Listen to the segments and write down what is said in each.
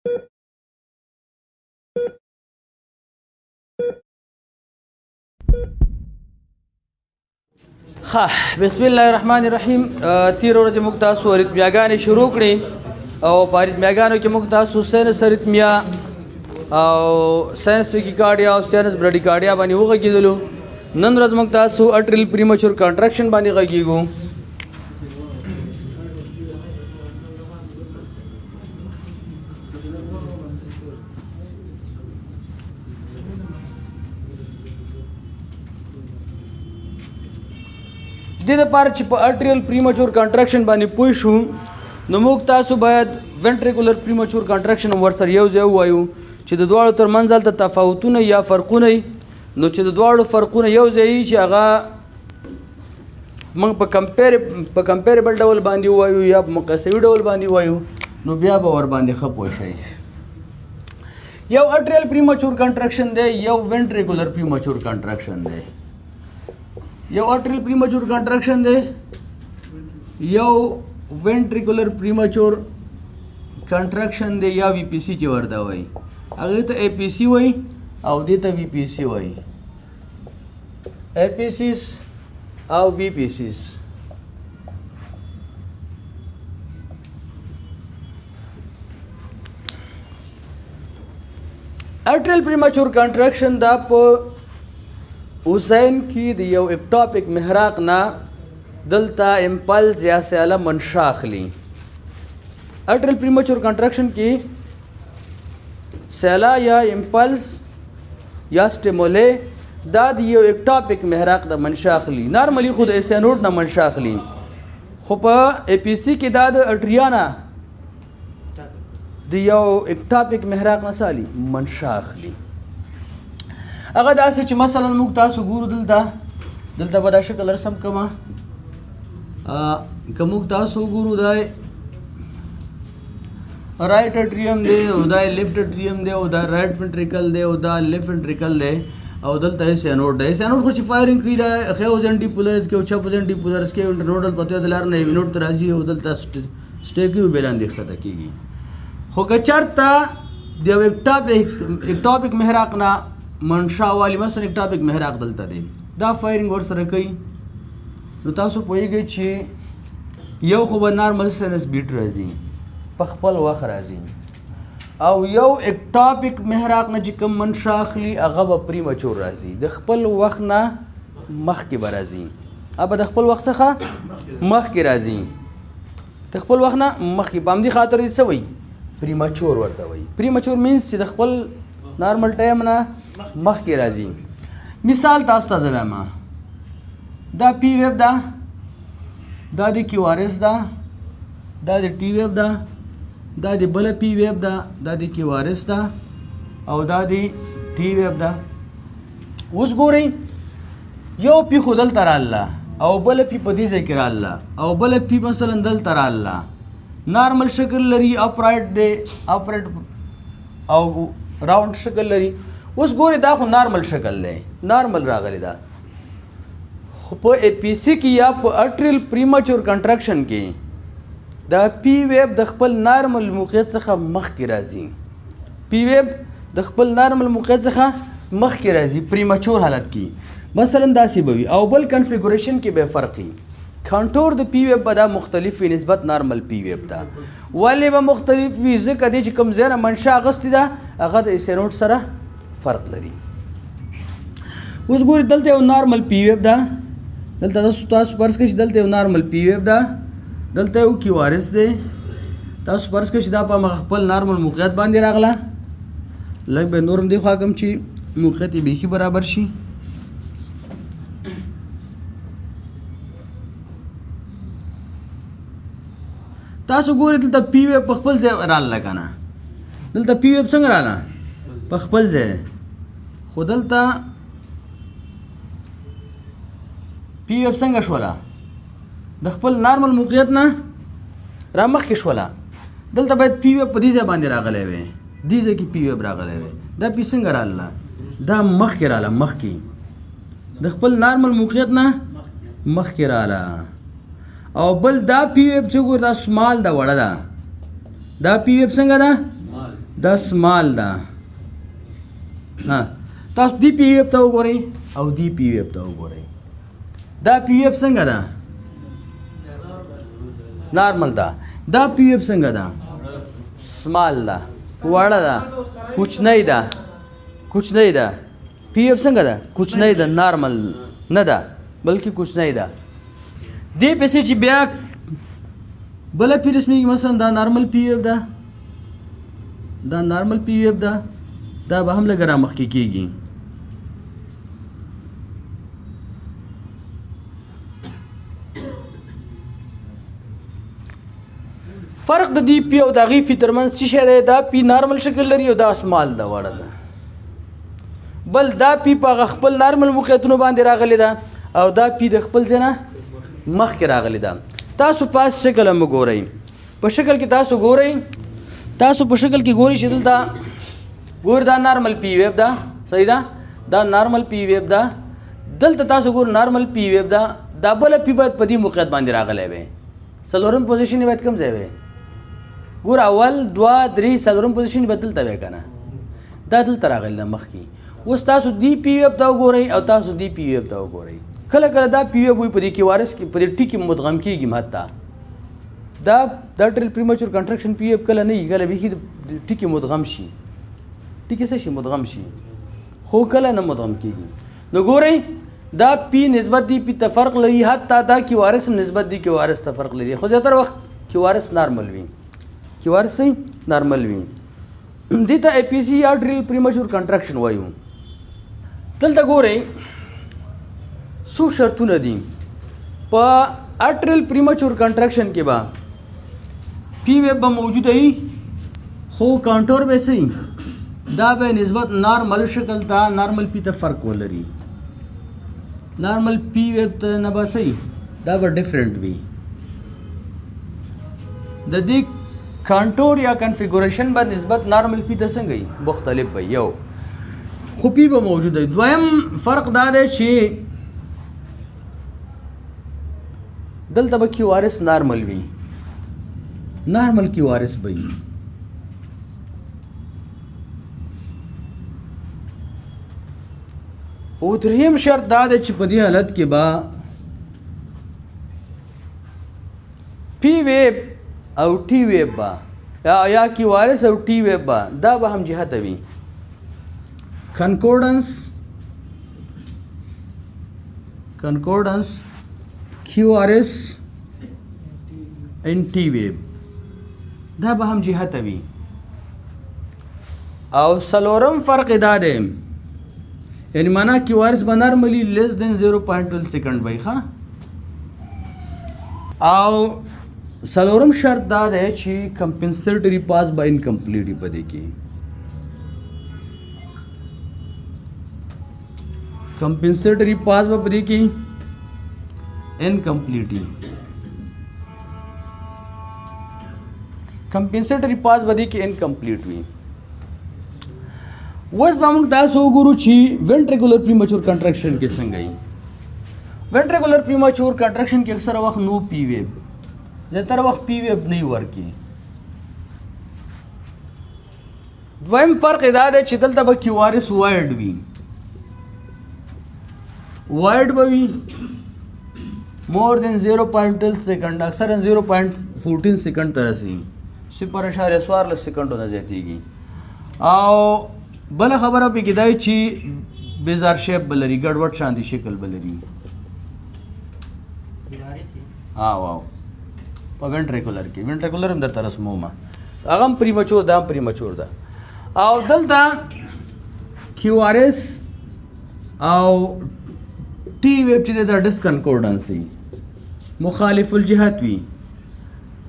ها، بسم الله الرحمن الرحیم. تیر ورځ موږ تاسو اریتمیاګانې شروع کړې او په اریتمیاګانو کې موږ تاسو sinus arrhythmia او sinus tachycardia او sinus bradycardia باندې وغږېدلو. نن ورځ موږ تاسو atrial premature contraction باندې غږیږو. د دې لپاره چې په atrial premature contraction باندې پوه شو، نو موږ تاسو باید ventricular premature contraction ورسره یو ځای ووایو چې د دواړو ترمنځ هلته تفاوتونه یا فرقونه. نو چې د دواړو فرقونه یو ځای چې هغه موږ په comparable ډول باندې ووایو یا په مقایسوي ډول باندې ووایو، نو بیا به ور باندې ښه پوه شئ. یو atrial premature contraction دی، یو ventricular premature contraction دی. یو atrial premature contraction دی، یو ventricular premature contraction دی یا VPC چې ورته وایي. هغه ته APC وایي او دې ته VPC وایي. APCs او VPCs. Atrial premature contraction دا په اذین کې د یو ectopic محراق نه دلته impulse یا سیاله منشا اخلي. Atrial premature contraction کې سیاله یا impulse یا stimuli دا د یو ectopic محراق د منشا اخلي. Normally خو د SA node نه منشا اخلي، خو په APC کې دا د atria نه د یو ectopic محراق نه سالي منشا اخلي. هغه داسې چې مثلا موږ تاسو ګورو، دلته به دا شکل رسم کما. که موږ تاسو ګورو، دا right atrium دی او دا left atrium دی او دا right ventricle دی او دا left ventricle دی او دلته SA node دی. SA node خو چې firing کوي، دا ښی اذن depolarize کوي او چپ اذن depolarize کوي، internodal pathway د لارې نه AV node ته راځي او دلته stay کوي، بیا لاندې ښکته کېږي. خو که چېرته د یو ectopic محراق نه منشا والي، مثلا ectopic محراق دلته دی، دا firing ورسره کوي، نو تاسو پوهېږئ چې یو خو به normal sinus beat راځي، په خپل وخت راځي، او یو ectopic محراق نه چې کوم منشا اخلي، هغه به premature راځي، د خپل وخت نه مخکې به راځي. هغه به د خپل وخت څخه مخکې راځي، د خپل وخت نه مخکې. په همدې خاطر یې څه وایي؟ Premature ورته وایي. Premature means چې د خپل normal time نه مخکې راځي. مثال تاسو ته زه وایم، دا P wave ده، دا د QRS ده، دا د T wave ده، دا د بل P wave ده، دا د QRS ده او دا د T wave ده. اوس ګورئ، یو P خو دلته راغله او بل P په دې ځای کې راغله او بل P مثلا دلته راغله. Normal شکل لري، upright دی، upright او round شکل لري. اوس ګورئ، دا خو normal شکل دی، normal راغلی ده، خو په APC کې یا په atrial premature contraction کې دا P wave د خپل normal موقعیت څخه مخکې راځي. P wave د خپل normal موقعیت څخه مخکې راځي premature حالت کې. مثلا داسې به وي او بل configuration کې به فرق وي. Contour د P wave به دا مختلف وي نسبت normal P wave ده. ولې به مختلف وي؟ ځکه دی چې کوم ځای نه منشا اخیستې ده، هغه د SA node سره فرق لري. اوس ګورئ، دلته یو normal P wave ده. دلته تاسو فرض کړئ چې دلته یو normal P wave ده، دلته یو QRS دی. تاسو فرض کړئ چې دا په خپل normal موقعیت باندې راغله. لږ به نور هم دې خوا کوم چې موقعیت یې بیخي برابر شي. تاسو ګورئ، دلته P wave په خپل ځای راغله که نه؟ دلته P wave څنګه راغله؟ په خپل ځای. خو دلته P wave څنګه شوله؟ د خپل normal موقعیت نه را مخکې شوله. دلته باید P wave په دې ځای باندې راغلی وي، دې ځای کې P wave راغلی وي. دا P څنګه راغله؟ دا مخکې راغله، مخکې د خپل normal موقعیت نه مخکې راغله. او بل دا P wave چې ګور، دا small ده، وړه ده. دا P wave څنګه ده؟ دا small ده. ها، تاسو دی P wave ته وګورئ او دی P wave ته وګورئ. دا P wave څنګه ده؟ نارمل ده. دا P wave څنګه ده؟ small ده، وړه ده، کوچنۍ ده، کوچنۍ ده. P wave څنګه ده؟ کوچنۍ ده، نارمل نه ده بلکې کوچنۍ ده. دې پسې چې بیا بله P رسمېږي، مثلا دا normal P wave ده، دا normal P wave ده، دا به هم لږه رامخکې کېږي. فرق د دې P او د هغې P ترمنځ څه شی دی؟ دا P normal شکل لري او دا small ده، وړه ده. بل دا P په هغه خپل نارمل موقعیتونو باندې راغلې ده او دا P د خپل ځای نه مخکې راغلې ده. تاسو پاس شکل هم وګورئ، په شکل کې تاسو ګورئ، تاسو په شکل کې ګورئ چې دلته ګور دا normal P wave ده، صحیح ده؟ دا normal P wave ده. دلته تاسو ګور normal P wave ده. دا بله P باید په دې موقعیت باندې راغلی وي. څلورم position یې باید کوم ځای وي؟ ګور اول دوه درې څلورم position به دلته وي که نه؟ دا دلته راغلی ده مخکې. اوس تاسو دې P wave ته وګورئ او تاسو دې P wave ته وګورئ. کله کله دا P wave وي په دې QRS کې، په دې T کې مدغم کېږي. حتی دا د atrial premature contraction P wave کله نه وي، کله بیخي د T کې مدغم شي، T کې څه شي مدغم شي، خو کله نه مدغم کېږي. نو ګورئ دا P نسبت دی P ته فرق لري، حتی دا QRS هم نسبت دی QRS ته فرق لري، خو زیاتره وخت QRS normal وي، QRS صحیح نارمل وي. دې ته APC یا atrial premature contraction وایو. دلته ګورئ څو شرطونه دي. په atrial premature contraction کې به P wave به موجوده وي، خو contour به څه وي؟ دا به نسبت نارمل شکل ته normal P ته فرق ولري. normal P wave ته نه به څه وي؟ دا به different وي. د دې contour یا configuration به نسبت normal P ته څنګه وي؟ مختلف به. یو خو P به موجود وي. دویم فرق دا دی چې دلته به QRS normal وي، normal QRS به وي. او دریم شرط دا دی چې په دې حالت کې به P wave او T wave به یا QRS او T wave به دا به هم جهته وي. Concordance QRS and T wave دا به هم جهته وي. او څلورم فرق دا دی، یعنی معنا QRS به normally less than 0.12 second وي. ښه، او څلورم شرط دا دی چې compensatory pause به incomplete وي. په دې کې compensatory pause به په دې کې incomplete وي. compensatory pause به دې کې incomplete وي. اوس به موږ تاسو وګورو چې ventricular premature contraction کې څنګه وي. ventricular premature contraction کې اکثره وخت no P wave، زیاتره وخت P wave نه ورکي. دویم فرق دا دی چې دلته به QRS wide وي، wide به وي more than 0.12 second، اکثرا 0.14 second ته رسي، 0.14 سیکنډو نه زیاتېږي. او بله خبره پکې دا چې bizarre shape به لري، ګډوډ شانتي شکل به لري. واو، په ventricular کې، ventricular هم درته رسموم، هغه هم premature ده، هم premature ده. او دلته QRS او T wave چې دی دا disconcordance وي، مخالف الجهت وي.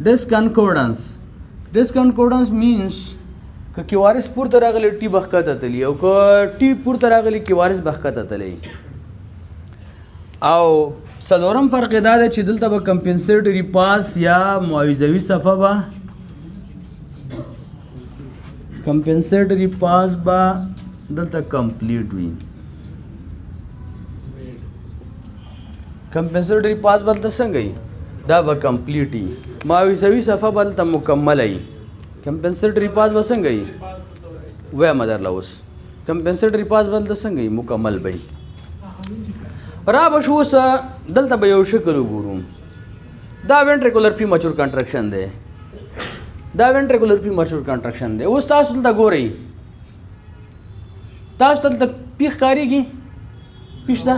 disconcordance، disconcordance means که QRS پورته راغلی T به ښکته تللی، او که T پورته راغلی QRS به ښکته تللی. او څلورم فرق یې دا دی چې دلته به compensatory pause یا معاوضوي صفحه به compensatory pause به دلته complete وي. compensatory pause به دلته څنګه وي؟ دا به complete وي. معاوضوي صفحه به دلته مکمله وي. compensatory pause به څنګه وي؟ وایم درله اوس compensatory path به دلته څنګه وي؟ مکمل به وي. را به شو اوس دلته به یو شکل وګورو. دا ventricular premature contraction دی، دا ventricular premature contraction دی. اوس تاسو دلته ګورئ، تاسو دلته P ښکارېږي؟ P شته؟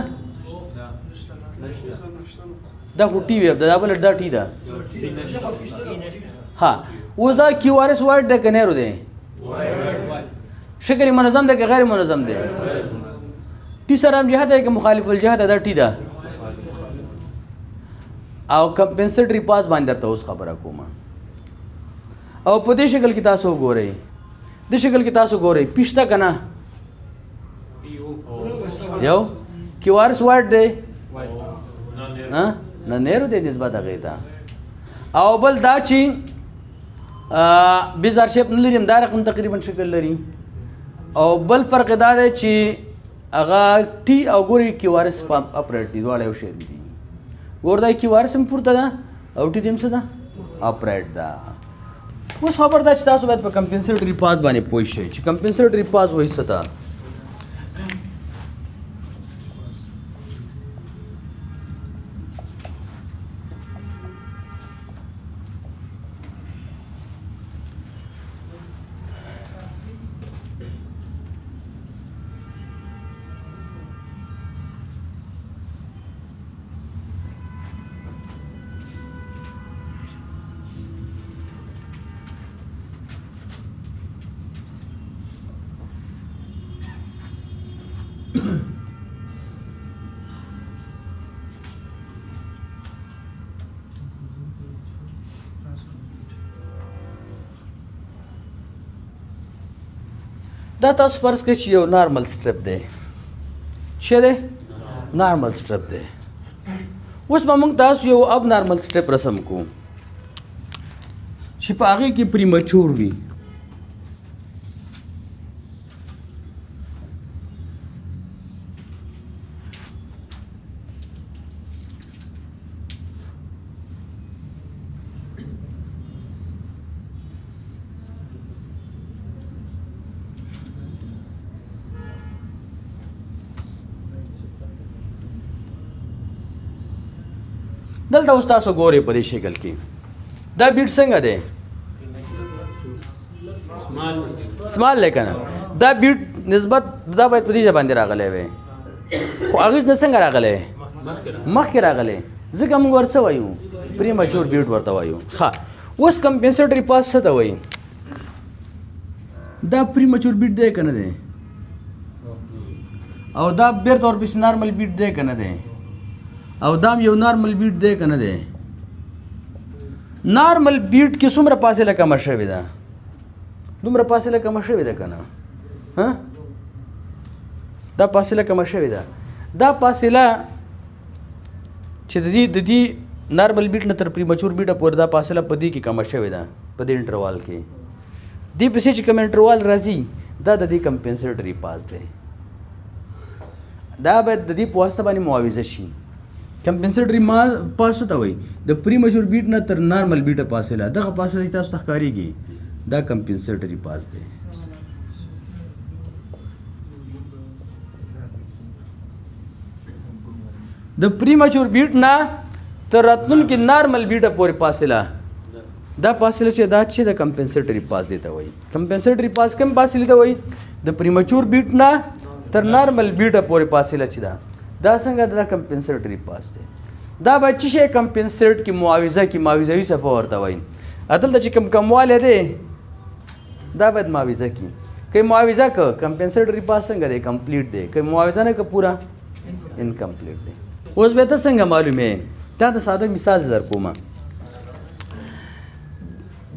دا خو T wave ده، دا بله دا T ده. ها اوس دا QRS wide دی که narrow دی؟ شکل منظم دی که غیر منظم دی؟ T سره هم جهت دی که مخالف الجهت ده؟ دا T ده. او compensatory path باندې درته اوس خبره کوم. او په دې شکل کې تاسو وګورئ، دې شکل کې تاسو ګورئ P شته که نه؟ یو QRS wide دی، نه narrow دی نسبت هغې ته. او بل دا چې bizarre shape نه لري، دا رقم تقریبا شکل لري. او بل فرق دا دی چې هغه T او ګوري QRS upright دي، دواړه یو شی دي. ګور دا QRS هم پورته ده او T هم څه ده؟ upright ده. اوس خبر ده چې تاسو باید په compensatory path باندې پوه شئ چې compensatory path وایي څه ته. دا تاسو فرض کړئ چې یو normal strip دی، څه دی؟ normal strip دی. اوس به موږ تاسو یو abnormal strip رسم کوو چې په هغې کې premature وي. دلته اوس تاسو ګورئ په دې شکل کې دا beat څنګه دی؟ small دی که نه؟ دا beat نسبت دا باید په دې ځای باندې راغلی وی، خو هغې نه څنګه راغلی؟ مخکې راغلی، ځکه موږ ورته وایو premature beat ورته وایو. ښه اوس compensatory path څه ته وایي؟ دا premature beat دی که نه دی؟ او دا بېرته ورپسې normal beat دی که نه دی؟ او دا هم یو normal beat دی که نه دی؟ normal beat کې څومره فاصله کمه شوې ده؟ دومره فاصله کمه شوې ده که نه؟ ها دا فاصله کمه شوې ده. دا فاصله چې د دې normal beat نه تر premature beat پورې دا فاصله په دې کې کمه شوې ده، په دې interval کې. دې پسې چې کوم interval راځي دا د دې compensatory path دی، دا باید د دې په واسطه باندې معاوضه شي. compensatory path څه ته وایي؟ د premature beat نه تر normal beat فاصله، دغه فاصله چې تاسو ته ښکارېږي دا compensatory path دی. د premature beat نه تر راتلونکي normal beat پورې فاصله، دا فاصله چې دا چې د compensatory path دی ته وایي. compensatory path کوم فاصله ته وایي؟ د premature beat نه تر normal beat پورې فاصله چې ده، دا څنګه دا compensatory path دی. دا به چې شی compensate کې معاوضه کې معاوضوي صفحه ورته وایي. دلته چې کوم کموالی دی دا باید معاوضه کړي. که معاوضه که compensatory path څنګه دی؟ complete دی. که معاوضه نه که پوره incomplete دی. اوس به ته څنګه معلومې؟ تا ته ساده مثال در کومه.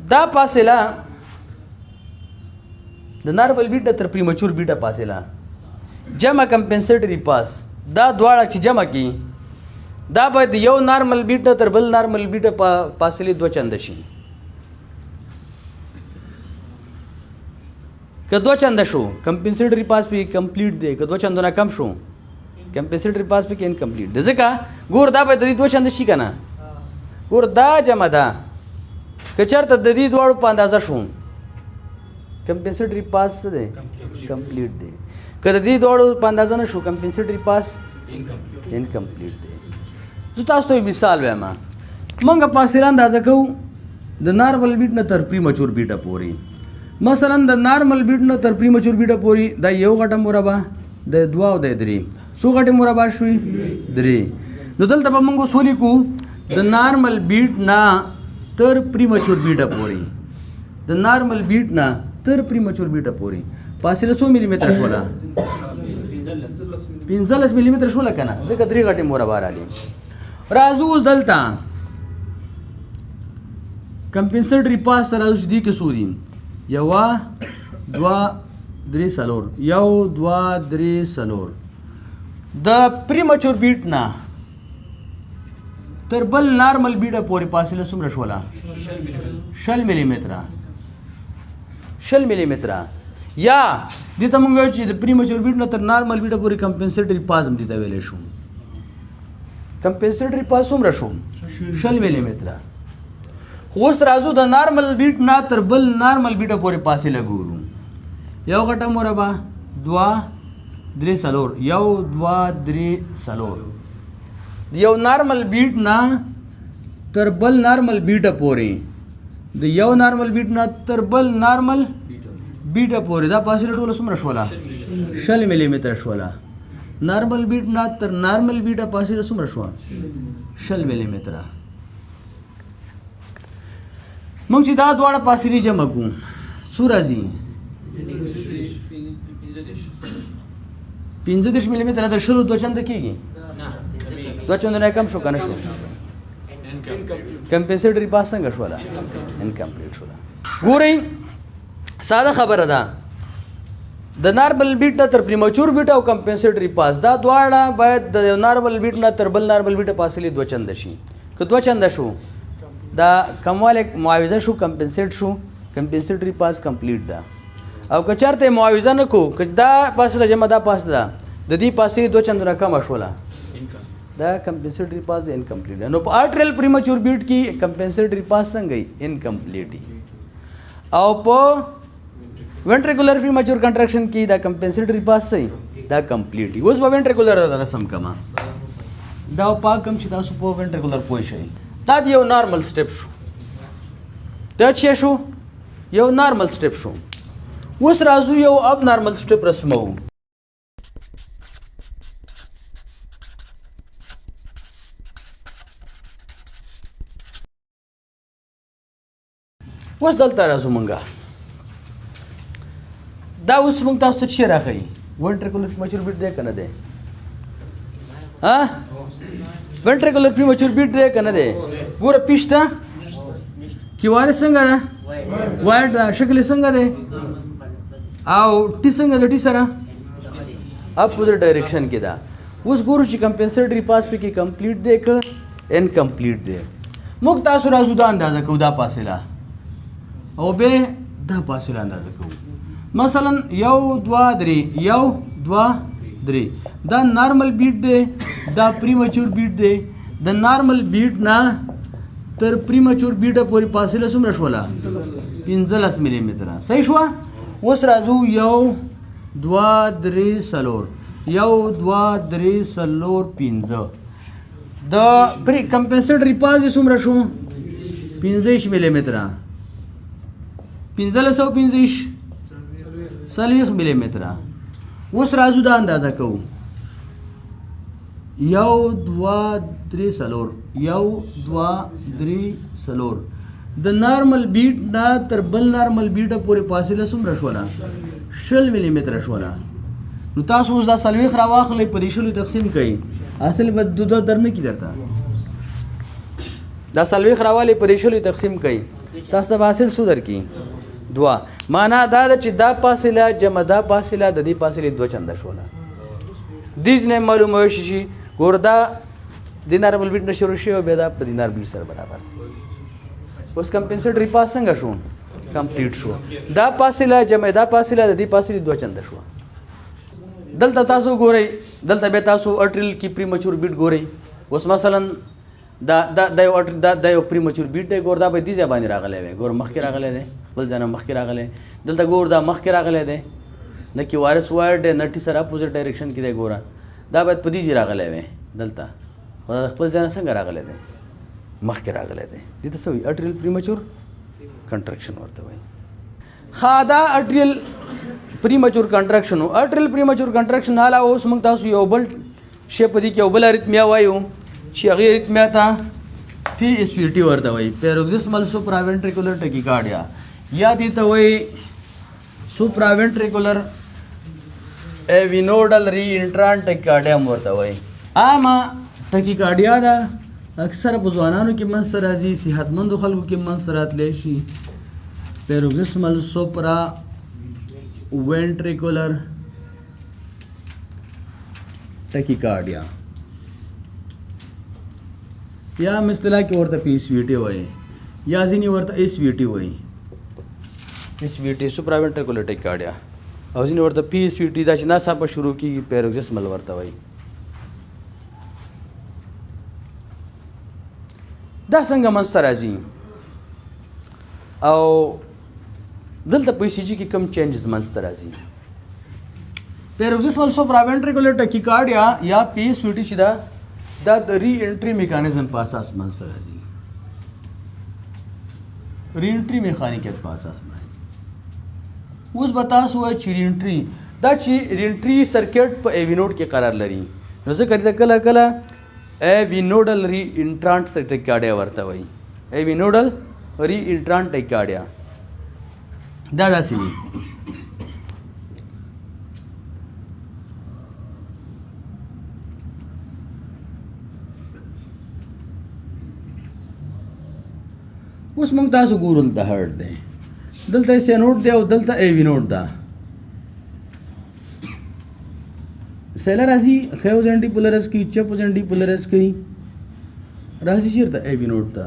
دا فاصله د normal beat تر premature beat فاصله جمع compensatory path، دا دواړه چې جمع کی دا باید یو normal beat تر بل normal beat فاصلې دوه چنده شي. که دوه چنده شو compensatory path پې complete دی، که دوه چندونه کم شو compensatory path پې incomplete دی. ځکه ګور دا باید د دې دوه چنده شي که نه؟ ګور دا جمع ده، که چېرته د دې دواړو په اندازه شو Compensatory pause څه دی؟ Complete دی. که د دې دواړو په اندازه نه شو، compensatory pause incomplete دی. زه تاسو ته یو مثال وایم. موږ فاصله اندازه کوو د normal beat نه تر premature beat پورې. مثلا د normal beat نه تر premature beat پورې دا یو غټه مربع، د دوه او د درې، څو غټې مربع شوې؟ درې. نو دلته به موږ اوس ولیکو د normal beat نه تر premature beat پورې، د normal beat نه تر premature beat پورې فاصله څو ملي متر شوله؟ 15 ملي متر شوله که نه؟ ځکه درې غټې مربع راغلې. راځو اوس دلته compensatory pause ته راځو چې دې کې څو دي؟ یوه، دوه، درې، څلور. یو، دوه، درې، څلور. د premature beat نه تر بل normal beat پورې فاصله څومره شوله؟ 20 ملي متره. 20 ملي متره. یا دې ته مونږ وایو چې د premature beat نه تر normal beat پورې compensatory pause هم دې ته ویلی شو. Compensatory pause څومره شو؟ 20 ملي متره. خو اوس راځو د normal beat نه تر بل normal beat پورې فاصله ګورو. یو غټه مربع، دوه، درې، څلور. یو، دوه، درې، څلور. یو normal beat نه تر بل normal beat پورې، د یو normal beat نه تر بل normal beat پورې دا فاصله ټوله څومره شوله؟ 20 ملي متره شوله. Normal beat نه تر normal beat فاصله څومره شوه؟ 20 ملي متره. موږ چې دا دواړه فاصلې جمع کړو څو راځي؟ 35 ملي متره. د شلو دوه چنده کېږي؟ دوه چنده نه کم شو که نه شو؟ Compensatory pause څنګه شوله؟ Incomplete شوله. ګورئ، ساده خبره ده، د normal beat نه تر premature beat او compensatory pause دا دواړه باید د normal beat نه تر بل normal beat فاصلې دوه چنده شي. که دوه چنده شو، دا کموالی معاوضه شو، compensate شو، compensatory pause complete ده. او که چېرته یې معاوضه نه کو، که دا فاصله جمع دا فاصله د دې فاصلې دوه چنده راکمه شوله، دا compensatory pause incomplete ده. نو په atrial premature beat کې compensatory pause څنګه وي؟ Incomplete. او په ventricular premature contraction کې دا compensatory pause څه وي؟ دا complete وي. اوس به ventricular رسم کما، دا پاک کم چې تاسو په ventricular پوه شئ. دا د یو normal strip شو، دا چې شو یو normal strip شو. اوس راځو یو abnormal strip رسمو. اوس دلته راځو مونږه، دا اوس مونږ تاسو ته څه راښیي؟ Ventricular premature beat دی که نه دی؟ ها، ventricular premature beat دی که نه دی؟ ګوره P شته، QRS څنګه ده؟ Wide ده. شکل یې څنګه دی؟ او T څنګه ده؟ T سره opposite direction کې ده. اوس ګورو چې compensatory pause پکې complete دی که incomplete دی. موږ تاسو راځو دا اندازه کوو، دا فاصله او به دا فاصله اندازه کوو. مثلا یو، دوه، درې، یو، دوه، درې. دا normal beat دی، دا premature beat دی. د normal beat نه تر premature beat پورې فاصله څومره شوله؟ 15 ملي متره. صحیح شوه؟ اوس راځو یو، دوه، درې، څلور. یو، دوه، درې، څلور، پنځه. د pre compensatory pause یې څومره شو؟ 25 ملي متره. پنځلس او پنځه څلوېښت ملي متره. اوس راځو دا اندازه کوو. یو، دوه، درې، څلور. یو، دوه، درې، څلور. د normal beat نه تر بل normal beat پورې فاصله څومره شوله؟ 20 ملي متره شوله. نو تاسو اوس دا څلوېښت راواخلئ، په دې شلو تقسیم کړئ، اصل به دوه در نه کړي درته. دا څلوېښت راوالئ، په دې شلو تقسیم کړئ، تاسو ته به حاصل څو درکړي؟ دوه. معنا دا ده چې دا فاصله جمع دا فاصله د دې فاصلې دوه چنده شوله. دې ځای نه معلومه شي چې ګوره دا د normal beat نه شروع شوی او بیا دا په دې normal beat سره برابر دی. اوس compensatory pause څنګه شو؟ Complete شو. دا فاصله جمع دا فاصله د دې فاصلې دوه چنده شوه. دلته تاسو ګورئ، دلته بیا تاسو atrial کې premature beat ګورئ. اوس مثلا دا دا دا یو دا دا یو premature beat دی. ګور دا به دې ځای باندې راغلی وي، ګور مخکې راغلی دی، خپل ځای نه مخکې راغلی. دلته ګور دا مخکې راغلی دی، نه QRS wide دی، نه T سره opposite direction کې دی. ګوره دا باید په دې ځای راغلی وي دلته، خو دا خپل ځای نه څنګه راغلی دی؟ مخکې راغلی دی. دې ته څه وایي؟ atrial premature contraction ورته وایي. ښه دا atrial premature contraction و. atrial premature contraction نه علاوه اوس موږ تاسو یو بل شی په دې کې یو بل arrhythmia وایو چې هغې arrhythmia ته PSVT ورته وایي، paroxysmal supraventricular tachycardia، یا دې ته وایي supraventricular AV nodal reentrant tachycardia هم ورته وایي. عامه tachycardia ده، اکثره په ځوانانو کې منځته راځي، صحتمندو خلکو کې منځته راتلی شي. paroxysmal supraventricular tachycardia یا اصطلاح کې ورته PSVT وایي، یا ځینې ورته SVT وایي، SVT supraventricular tachycardia، او ځینې ورته PSVT دا چې ناڅاپه شروع کېږي paroxysmal ورته وایي. دا څنګه منځته راځي او دلته په ECG کې کوم changes منځته راځي؟ paroxysmal supraventricular tachycardia یا PSVT چې ده، دا د re-entry mechanism په اساس منځته راځي، re-entry میخانیکیت په اساس باندې. اوس به تاسو وایئ چې re-entry دا چې re-entry circuit په AV node کې قرار لري، نو ځکه دې کله کله AV nodal re-entrant tachycardia ورته وایي، AV nodal re-entrant tachycardia. دا داسې وي، اوس موږ تاسو ګورو دلته heart دی، دلته SA node دی او دلته AV node ده. سیله راځي، ښی ځای depolarize کوي، چپ ځای depolarize کوي، راځي چېرته؟ AV node ته،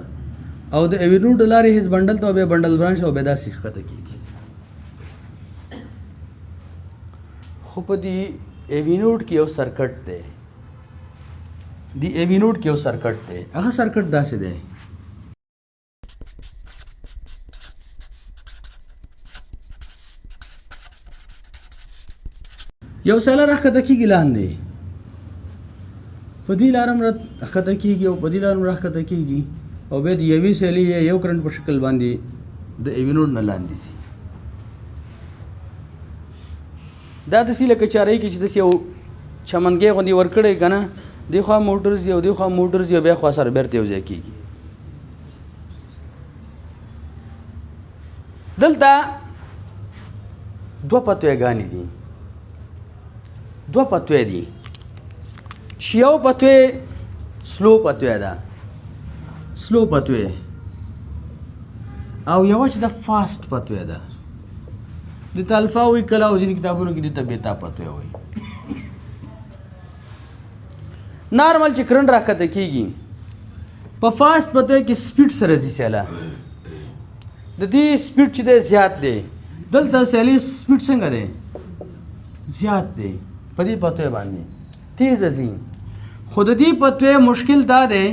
او د AV node له لارې His bundle ته، بیا bundle branch او بیا داسې ښکته کېږي. خو په دې AV node کې یو circuit دی، دې AV node کې یو circuit دی، هغه circuit داسې دی. یو سیله راښکته کېږي لاندې، په دې لار هم راښکته کېږي او په دې لار هم راښکته کېږي، او بیا د یوې سیلې یا یو current په شکل باندې د AV node نه لاندې ځي. دا داسې لکه چارۍ کې چې داسې یو چمنګی غوندې ورکړی که نه، دې خوا موټر ځي او دې خوا موټر ځي او بیا خوا سره بېرته یو ځای کېږي. دلته دوه pathway ګانې دي، دوه pathway دي چې یو pathway slow pathway ده، slow pathway، او یوه چې ده fast pathway ده. دې ته الفا وایي کله، او ځینې کتابونو کې دې ته beta pathway وایي. normal چې current راکښته کېږي په fast pathway کې speed سره ځي سیله، د دې speed چې دی زیات دی. دلته سیلې speed څنګه دی؟ زیات دی، په دې pathway باندې تیزه ځي. خو د دې pathway مشکل دا دی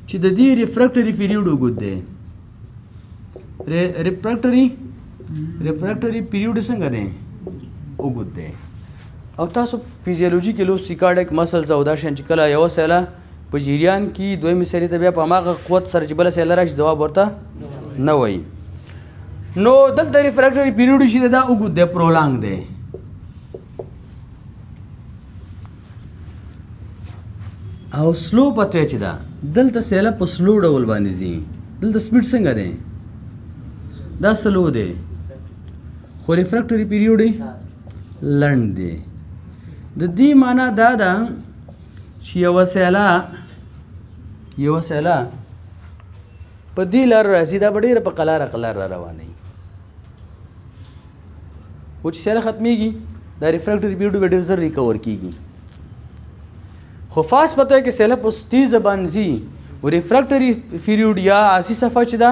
چې د دې refractory period اوږد دی. refractory period څنګه دی؟ اوږد دی. او تاسو فزیولوژي کې لوستي cardiac muscles او دا شیان چې کله یوه سیله په جریان کې دویمې سیلې ته بیا په هماغه قوت سره چې بله سیله راشي ځواب ورته نه وایي. نو دلته refractory period چې دا اوږد دی، prolong دی. او slow pathway چې ده دلته سیله په slow ډول باندې ځي. دلته speed څنګه دی؟ دا slow دی، خو refractory period لنډ دی. د دې معنا دا ده چې یوه سیله په دې لار راځي، دا به ډېره په قلاره قلاره را روانه وي، خو چې سیله ختمېږي دا refractory period به ډېر زر recover کېږي. خو fast pathway کې سیله په تیزه باندې ځي، و refractory period یا RC صفحه چې ده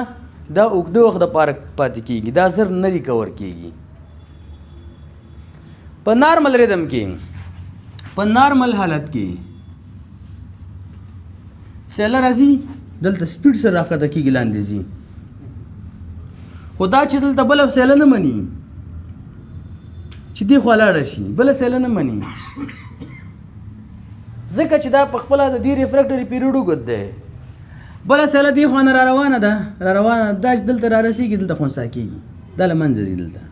دا اوږده وخت دپاره پاتې کېږي، دا زر نه recover کېږي. په normal rhythm کې، په normal حالت کې سیله راځي دلته speed سره راښکته کېږي، لاندې ځي. خو دا چې دلته بله سیله نه مني چې دې خوا لاړه شي، بله سیله نه مني، ځکه چې دا په خپله د دې refractory period اوږد دی. بله سیله دې خوا نه را روانه ده، را روانه ده، دا چې دلته را رسېږي دلته خنثی کېږي، دا له منځه ځي، دلته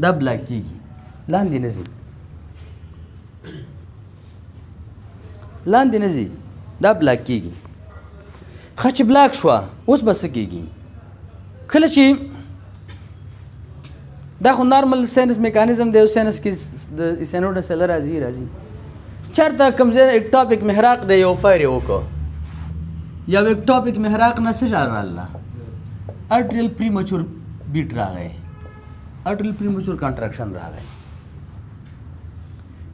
دا block کېږي، لاندې نه ځي، لاندې نه ځي، دا block کېږي. ښه چې block شوه اوس به څه کېږي؟ کله چې دا خو normal sinus mechanism دی، sinus کې د SA node سره راځي راځي، چېرته کوم ځای ectopic محراق دی، یو fire یې وکړو، یو ectopic محراق نه څه شی راغله؟ atrial premature beat راغی، atrial premature contraction راغی.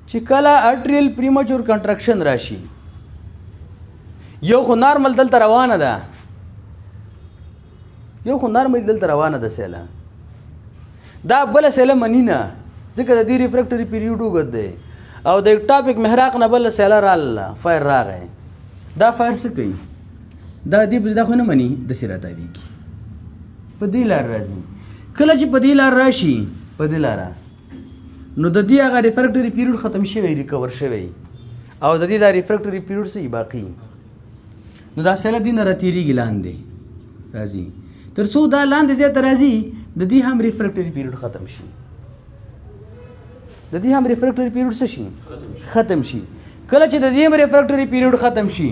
چې کله atrial premature contraction راشي، یو خو normal دلته روانه ده، یو خو normal دلته روانه ده سیله، دا بله سیله مني نه، ځکه د دې refractory period اوږد دی، او د ectopic محراق نه بله سیله راغله، fire راغی. دا fire څه کوي؟ دا دې پسې دا خو نه مني، داسې راتاوېږي، په دې لار راځي. کله چې په دې لار راشي، په دې لاره، نو د دې هغه refractory period ختم شوی، recover شوی، او د دې دا refractory period څه باقي. نو دا سیله دې نه راتېرېږي، لاندې راځي، تر څو دا لاندې ځای ته راځي، د دې هم refractory period ختم شي، د دې هم refractory period څه شي؟ ختم شي. کله چې د دې هم refractory period ختم شي،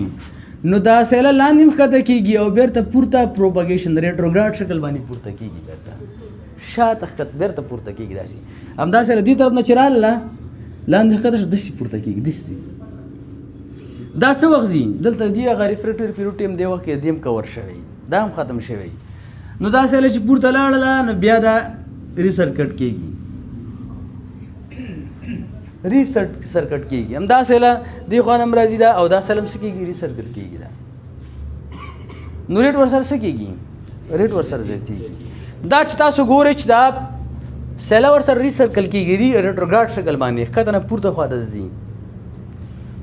نو دا سیله لاندې هم ښکته کېږي او بیرته پورته propagation retrograde شکل باندې پورته کېږي، بیرته شاته ښکته بیرته پورته کېږي داسې. همدا سیله دې طرف نه چې راغله لاندې ښکته شو، داسې پورته کېږي، داسې. دا څه وخت ځي؟ دلته دې هغه refractory period time دی وخت کې دې هم cover شوی، دا هم ختم شوی. نو دا سیله چې پورته لاړله، نو بیا دا recirculate کېږي، recirculate کېږي. همدا سیله دې خوا نه هم راځي دا، او دا سیله هم څه کېږي؟ recirculate کېږي دا. نو rate ورسره څه کېږي؟ rate ورسره زیاتېږي. دا چې تاسو ګورئ چې دا سیله ورسره recircle کېږي، retrograde شکل باندې ښکته نه پورته خوا ته ځي.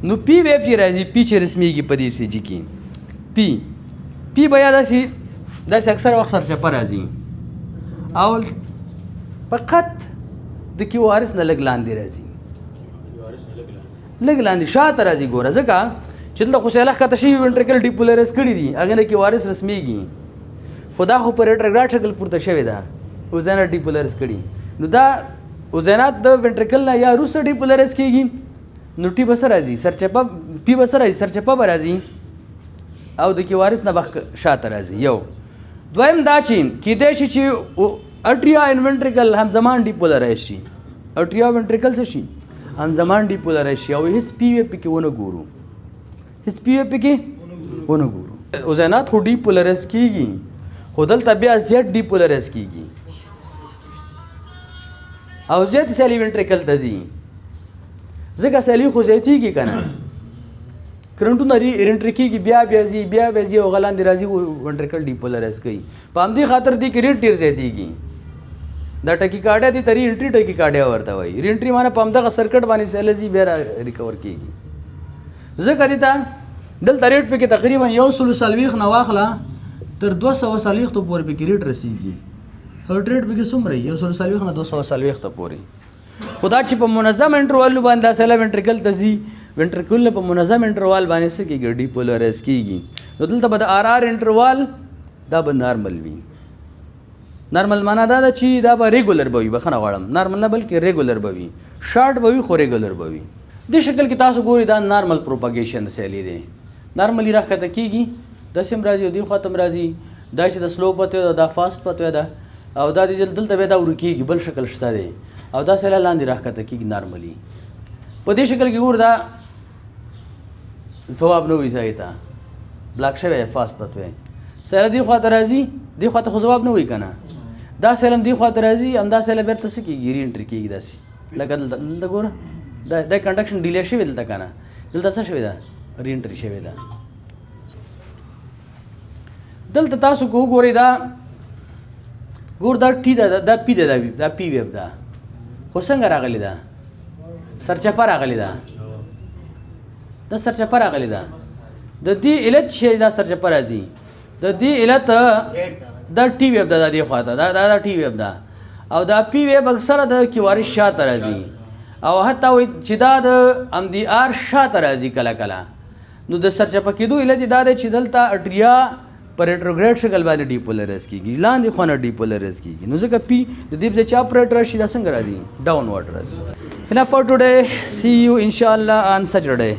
نو P wave چې راځي، P چې رسمېږي په دې ECG کې، P P بیا داسې داسې اکثر وخت سرچپه راځي، او فقط د QRS نه لږ لاندې راځي، لږ لاندې شاته راځي. ګوره، ځکه چې دلته خو سیله ښکته شوي، ventricle depolarize کړي دي، هغې نه QRS رسمېږي، خو دا خو په retrograde شکل پورته شوې ده، اذینات depolarize کړي. نو دا اذینات د ventricle نه یا وروسته depolarize کېږي، نو T به څه راځي؟ سرچپه P به څه راځي؟ سرچپه به راځي، او د QRS نه به شاته راځي. یو دویم دا چې کیدای شي چې atria and ventricle همزمان depolarize شي، atria ventricle څه شي؟ همزمان depolarize شي، او هیڅ P wave پکې ونه ګورو، هیڅ P wave پکې ونه ګورو. اذینات خو depolarize کیږي، خو دلته بیا زیات depolarize کیږي او زیات سیلي ventricle ته ځي، ځکه سیلي خو زیاتېږي که نه، کرنټونه re-entry کېږي، بیا بیا ځي، بیا بیا ځي، او هغه لاندې راځي، ventricle depolarize کوي. په همدې خاطر دې کې rate ډېر زیاتېږي. دا tachycardia دي ته re-entry tachycardia ورته وایي. re-entry معنی په همدغه circuit باندې سیله ځي، بیا recover کېږي. ځکه دې ته دلته rate پکې تقریبا 140 نه واخله تر 240 پورې پکې rate رسېږي. heart rate پکې څومره وي؟ 140 نه 240 پورې. خو دا چې په منظم interval باندې دا سیله ventricle ته ځي، ventricle په منظم interval باندې څه کېږي؟ depolarize کېږي. نو دلته به د RR interval دا به normal وي. normal معنا دا ده چې دا به regular به وي، بخښنه غواړم، normal نه بلکې regular به وي، شارټ به وي خو regular به وي. دې شکل کې تاسو ګورئ دا normal propagation د سیلې دی، normally راښکته کېږي، داسې هم راځي او دې خوا ته هم راځي. دا چې د slow pathway ده، دا fast pathway ده، او دا دې دلته بیا دا ورو کېږي، بل شکل شته دی، او دا سیله لاندې راښکته کېږي normally. په دې شکل کې ګور دا ځواب نه وایي، ځای ته block شوی دی fast pathway. سیله دې خوا ته راځي، دې خوا ته خو ځواب نه وایي که نه، دا سیله هم دې خوا ته راځي، همدا سیله بېرته څه کېږي؟ re-entry کېږي داسې. لکه دلته دلته ګوره دا دا conduction delay شوی دلته که نه، دلته څه شوې ده؟ re-entry شوې ده. دلته تاسو که وګورئ دا ګور دا T ده، دا P ده، دا P wave ده، خو څنګه راغلی ده؟ سرچپه راغلی ده، دا سرچپه راغلی ده. د دې علت چې دا سرچپه راځي، د دې علت دا T wave ده. د دې خواته دا T wave ده او دا P wave اکثره د QRS شاته راځي او حتی وایي چې دا د ام دی آر شاته راځي کله کله. نو د سرچپه کېدو علت یې دا دی چې دلته atria په retrograde شکل باندې depolarize کېږي، لاندې خوا نه depolarize کېږي. نو ځکه P د دې په ځای چې upward راشي، دا څنګه راځي؟ Downward راځي. Enough for today. See you, inshallah, on Saturday.